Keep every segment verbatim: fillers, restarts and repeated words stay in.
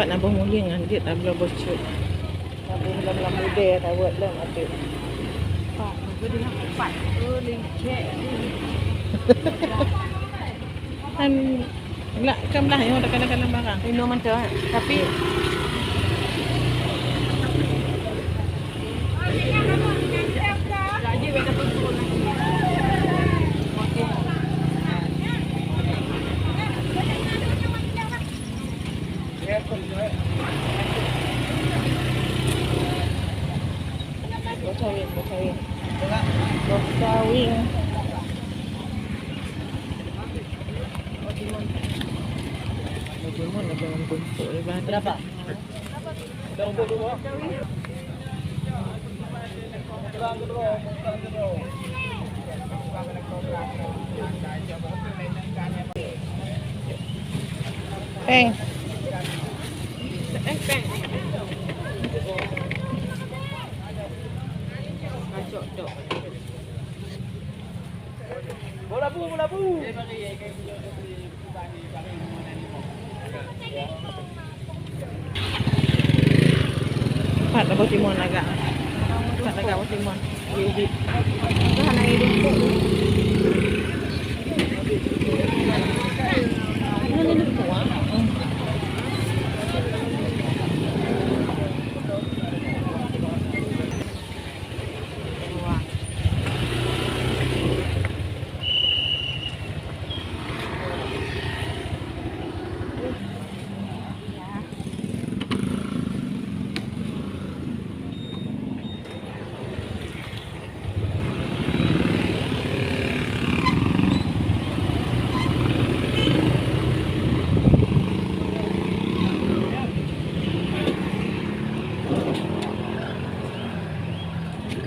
Na boh mulieng nyan jeuet tabloe boh cut. Tabloe lam, lam udée, tabloe lam ateueh. Pak, jadi nak empat. Oh, lengket. Kan lah, kan lah, yang ada kadang-kadang barang. Minum ada, tapi Bocawing, bocawing. Bocawing. Berapa? Peng. Bola bu, bola bu. Pat dah boh timun agak. Pat agak boh timun. Di ubit. Itu hana hidup tu. Mana ni semua? Hmm.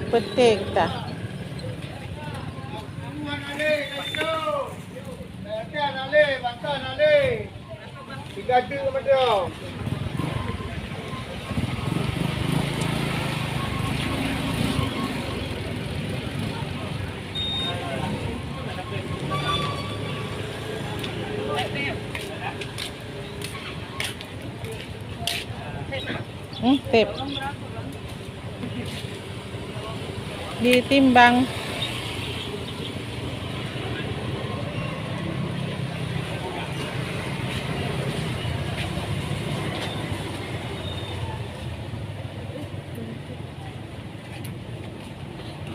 Peuteng tah. Hmm, tép. Ditimbang.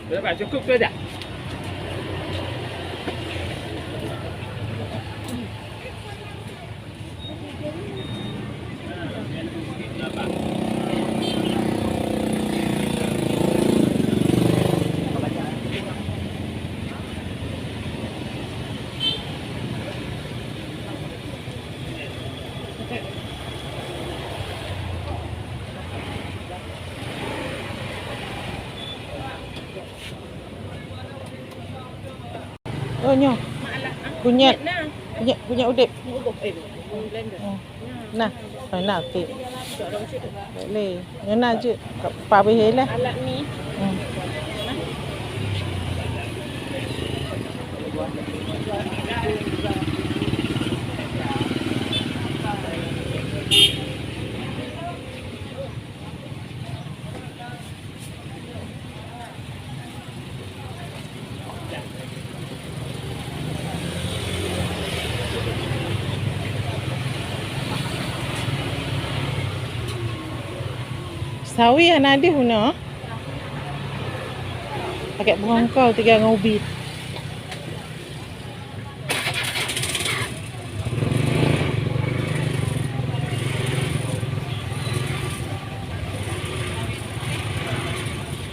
Berapa? Cukup ke tak? Oh, nyoe. Kunyit. Kunyit, kunyit udép. Hmm. Nah, nah, okey. Boleh. Nyoe na jeuet. Pabéh lah. Hmm. Sawi hana deuh bunoe. Pakai beungkol tiga ngon ubit.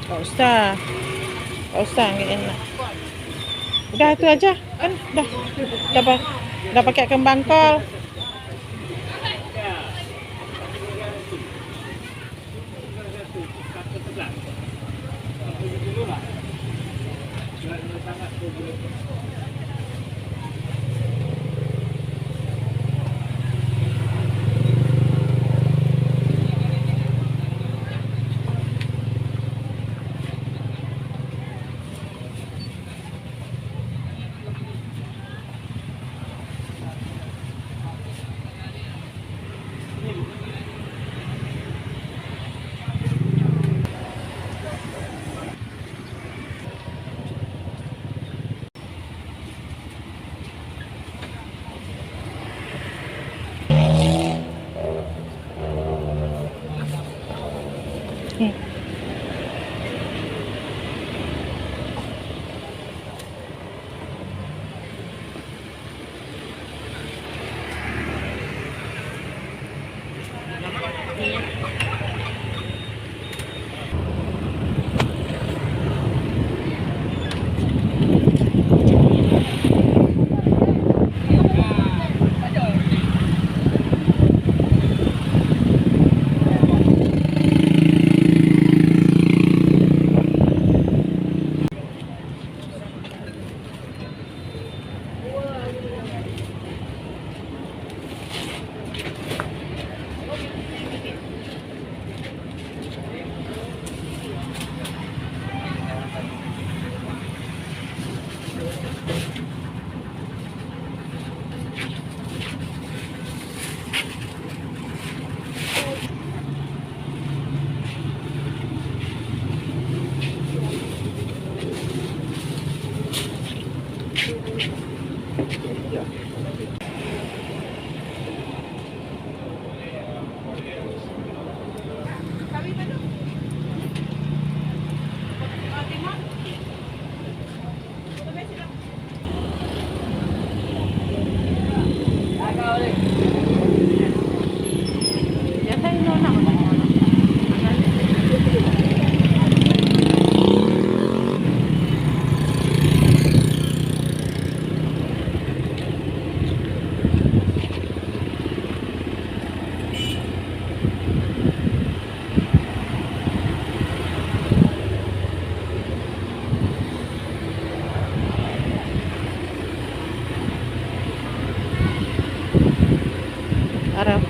Tak usah. Tak usah, nggak enak. Udah itu aja, kan? Dah. Dah, pa- dah pakai kembang kol.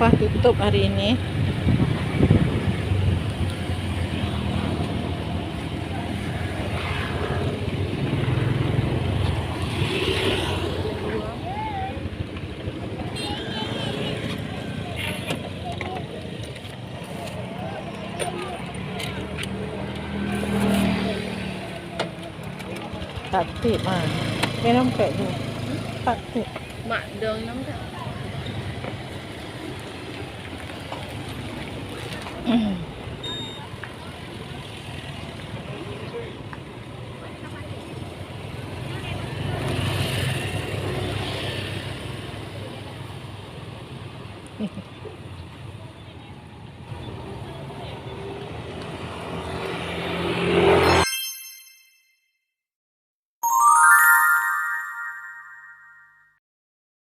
Wah, tutup hari ini. Tak tip ah. Minum kek tu. Tak tip. Mak dong minum tak?